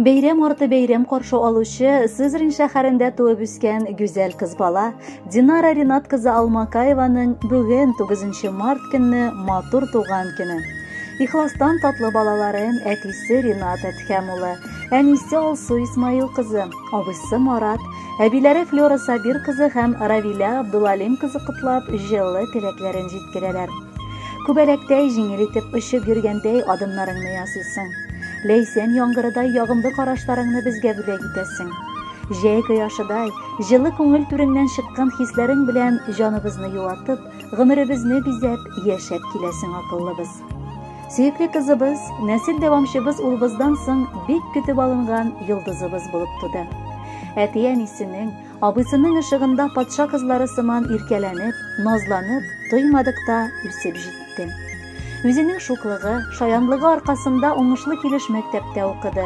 Бәйрәм арты бәйрәм каршы алучы Сызрань шәһәрендә туып үскән гүзәл кыз бала Динара Ринат кызы Алмакаеваның бүген 9 март көнне матур туган көне. Ихластан татлы балаларын әтисе Ринат Әдһәм улы, әнисе Алсу Исмаил кызы, абыйсы Марат, әбиләре Флера Сабир кызы һәм Равилә Абдулалим кызы котлап, җылы теләкләрен җиткерәләр. Күбәләктәй җиңел итеп очып йөргәндәй адымнарыңны ясыйсың. Ләйсән яңгырыдай ягымлы карашларыңны безгә бүләк итәсең. Җәй кояшыдай, җылы күңел түреңнән чыккан хисләрең белән җаныбызны юатып, гомеребезне бизәп, яшәп киләсең акыллыбыз. Сөекле кызыбыз, нәсел дәвамчыбыз улыбыздан соң бик көтеп алынган йолдызыбыз булып туды. Әти-әнисенең, Абыйсының ышыгында патша кызлары сыман иркәләнеп, назланып, тоймадык та үсеп җитте. Үзенең шуклыгы, шаянлыгы аркасында уңышлы килеш мәктәптә укыды.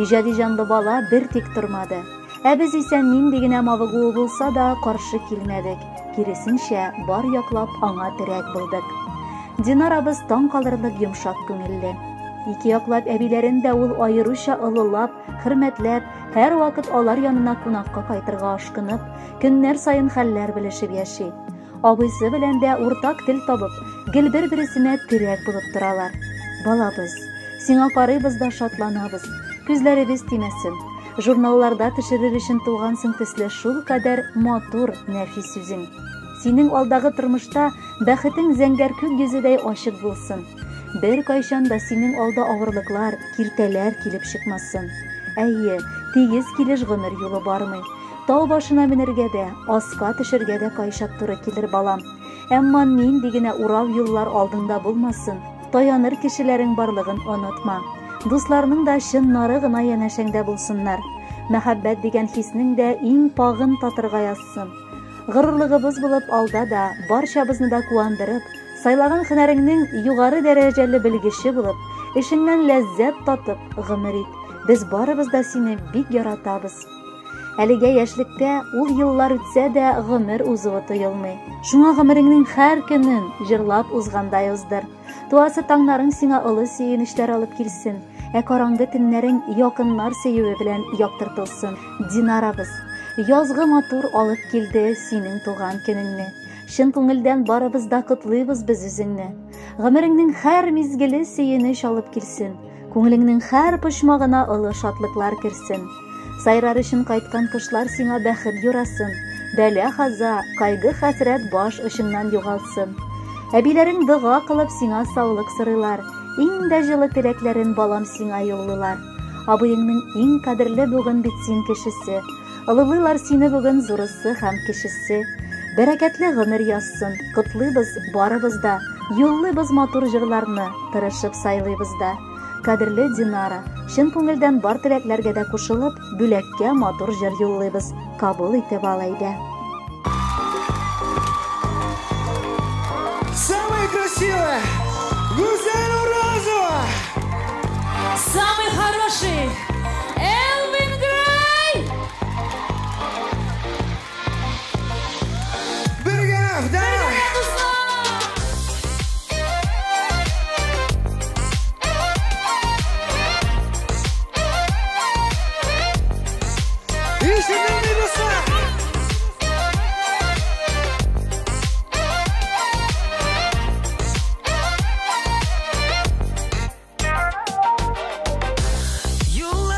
Иҗади җанлы бала бер тик тормады. Ә без исә нинди генә мавыгуы булса да каршы килмәдек, киресенчә, бар яклап аңа терәк булдык. Динарабыз таң калырлык йомшак күңелле. Ике яклап әбиләрен дә ул аеруча олылап, хөрмәтләп, һәрвакыт алар янына кунакка кайтырга ашкынып, көннәр саен хәлләр белешеп яши. Абыйсы белән дә уртак тел табып, гел бер-бересенә терәк булып торалар. Балабыз, сиңа карыйбыз да шатланабыз. Күзләребез тимәсен. Журналларда төшерер өчен тугансың төсле шулкадәр матур, нәфис үзең. Синең алдагы тормышта бәхетең зәңгәр күк йөзедәй ачык булсын. Беркайчан да синең алда авырлыклар, киртәләр килеп чыкмасын. Әйе, тигез килеш гомер юлы бармый. Тау башына менергә дә, аска төшергә дә кайчак туры килер, балам. Әмма нинди генә урау юллар алдыңда булмасын, таяныр кешеләрең барлыгын онытма. Дусларның да чыннары гына янәшәңдә булсыннар. Мәхәббәт дигән хиснең дә иң пагын татырга язсын. Горурлыгыбыз булып алда да барчабызны да куандырып, сайлаган һөнәреңнең югары дәрәҗәле белгече булып, эшеңнән ләззәт татып гомер ит. Без барыбыз да сине бик яратабыз. Әлегә яшьлектә ул еллар үтсә дә гомер узуы тоелмый. Шуңа гомереңнең һәр көнен җырлап узгандай уздыр. Туасы таңнарың сиңа олы сөенечләр алып килсен, ә караңгы төннәрең якыннар сөюе белән яктыртылсын. Динарабыз, язгы матур алып килде синең туган көнеңне. Чын күңелдән барыбыз да котлыйбыз без үзеңне. Гомереңнең һәр мизгеле сөенеч алып килсен. Күңелеңнең һәр почмагына олы шатлыклар керсен. Сайрар өчен кайткан кошлар сиңа бәхет юрасын. Бәла-хаза, кайгы-хәсрәт баш очыңнан югалсын. Әбиләрең дога кылып сиңа саулык сорыйлар. Иң дә җылы теләкләрен балам сиңа юллыйлар. Абыеңның иң кадерле бүген бит син кешесе. Олылыйлар сине бүген зурысы һәм кечесе. Бәрәкәтле гомер язсын, котлыйбыз барыбыз да, юллыйбыз матур җырларны, тырышып сайлыйбыз да. Кадерле Динара, чын күңелдән бар теләкләргә дә кушылып, бүләккә матур җыр юллыйбыз, кабул итеп ал әйдә. Самая красивая Гузель Уразова! Самый хороший Элвин Грей! Бергә, давай! Ишетелми, дуслар! Юллар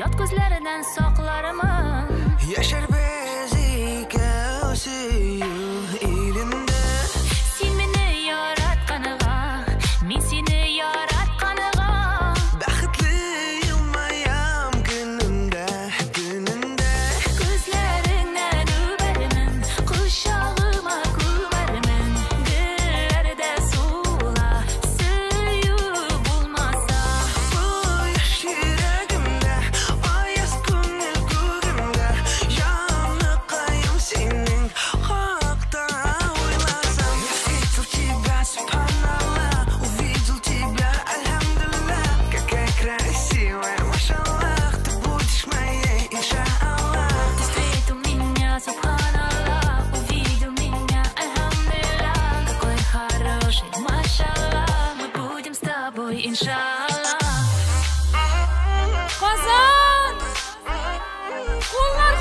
Ят күзләреннән саклармын. Яшәрбез икәү сөю илендә. Син мине яратканга, мин сине яратканга. Бәхетле елмаям көнемдә, көнемдә. Күзләреңнән үбәрмен, кочагыма күмәрмен. Гөлләрдә сула, сөю булмаса. Кояш йөрәгемдә, аяз күңел күгемдә. Җаныкаем синең хакта уйласам. Я встретил тебя, субханаллах, увидел тебя, альхамдулиллах. Какая красивая, машаллах, ты будешь моей, иншаллах. Ты встретил меня, субханаллах, увидел меня, альхамдулиллах. Какой хороший, машаллах, мы будем с тобой, иншаллах. Казан! Куллар